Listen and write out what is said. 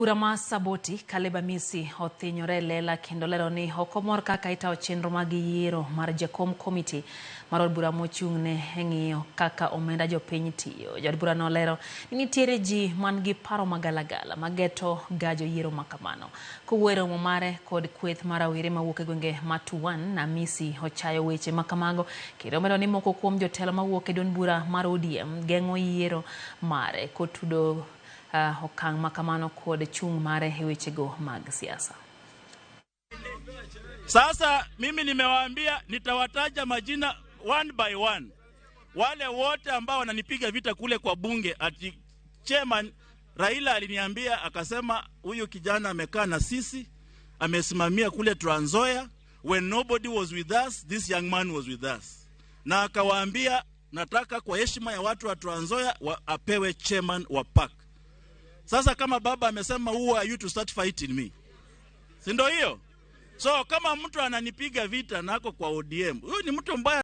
Bura ma Saboti, Caleb Amisi othinyore e lela kendo lero ni ok omor kaka itayo chenro mag yiero mar jakom komiti mar od bura mochung'ne e ng'iyo kaka omenda jopiny tiyo. Jaod burano olero ni nitiere ji man gi paro magalagala mageto gajo yiero makamano. Kowuoyo e romo mare kod kweth mar rawere mawuok e gwenge ma Tuan, Amisi ochayo weche makamago kendo omedo ni moko kuom jotelo mawuok e duond bura mar ODM geng'o yiero mare kotudo okang' makamano kod chung' mare e wechego mag siasa. Sasa mimi nimewaambia nitawataja majina one by one, wale wote ambao wananipiga vita kule kwa bunge, ati chairman Raila aliniambia akasema, huyu kijana amekaa na sisi, amesimamia kule Trans Nzoia, when nobody was with us, this young man was with us, na akawaambia nataka kwa heshima ya watu wa Trans Nzoia apewe chairman wa PAC. Sasa kama baba amesema, who are you to start fighting me? Si ndio hiyo? So kama mtu ananipiga vita nako kwa ODM, huyu ni mtu mbaya.